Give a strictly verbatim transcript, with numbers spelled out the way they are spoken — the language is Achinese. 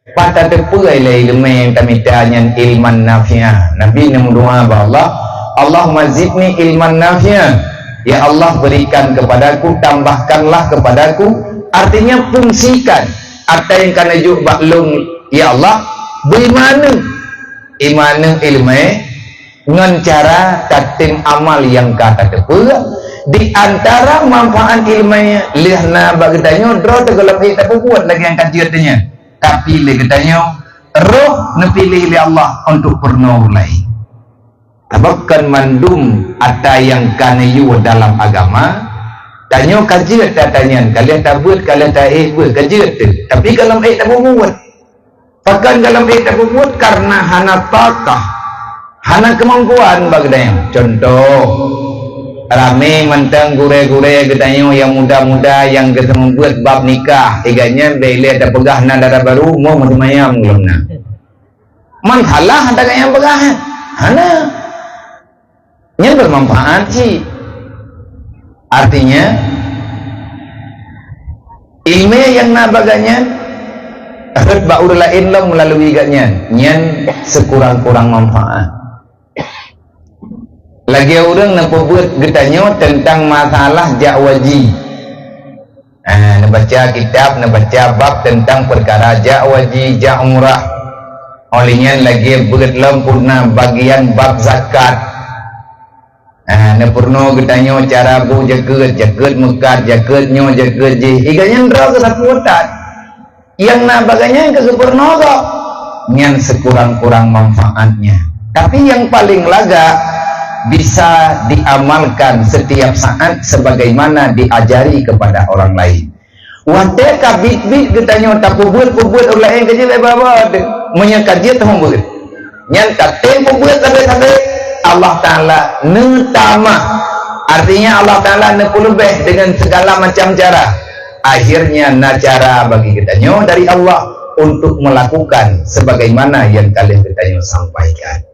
Pat tateupeue lé ileumèe nyang tamita nyan ilman nafi'ah. Nabi neumeudoa bak Allah, "Allahumma zidni ilman nafi'ah." Ya Allah, berikan kepadaku, tambahkanlah kepadaku, artinya fungsikan ata nyang ka neujok bak lôn, ya Allah, bri maneueng, imaneueng ileumèe, ngon cara tatem amal nyang ka tateupeue. Di antara manfaat ileumèe lheueh na bak geutanyoe, droe teuh gohlom ék tapeubuet lagèe nyang ka jeuet nyan. Tapi lé geutanyoe, roh neupiléh lé Allah untuk peurunoe ureueng laén. Sabab kon mandum ata nyang ka neuyue dalam agama, tanyoe ka jeuet ata nyan, ka lheueh tabeuet, ka lheueh taék beuet, ka jeuet teuh. Tapi gohlom ék tapeubuet. Pakon gohlom ék tapeubuet? Karena hana takah, hana keumampuan bak geutanyoe. Contoh, ramé mantong gurèe-gurèe geutanyoe nyang muda-muda nyang geuseumeubeuet bab nikah, igat nyan bèk lé tapeugah na dara barô, umu meuseumayang lom na. Man salah ata nyang peugah? Hana. Nyan bermanfaat cit. Artinya, ileumèe nyang na bak geutanyoe rhot bak ureueng laén lom meulalu geutanyoe, nyan sekurang-kurang manfaat. Lagèe ureueng neupeubuet geutanyoe teuntang masalah jak haji. Ah, neubaca kitab, neubaca bab teuntang peukara jak haji, jak umrah. Óh lheueh nyan lagèe beuet lom puna bagian bab zakat. Ah, neupeurunoe geutanyoe cara bu jakeuet, jakeuet meukat, jakeuet nyoe, jakeuet jih. Igat nyan droe keu sapeue that. Nyang na bak geutanyoe keu geupeurunoe gob. Nyan sekurang-kurang manfaatnya. Tapi nyang paling lagak bisa diamalkan setiap saat sebagaimana diajari kepada orang lain. Watèe ka biet-biet geutanyoe tapeubuet-peubuet ureueng laén ka jeuet lé babah teuh. Meunyoe ka jeuet hom beuet. Nyan tatem peubuet sabe-sabe, Allah Taala neutamah. Artinya Allah Taala neupeuleubeh dengan segala macam cara. Akhirnya na cara bagi geutanyoe dari Allah untuk melakukan sebagaimana nyang ka lheueh geutanyoe sampaikan.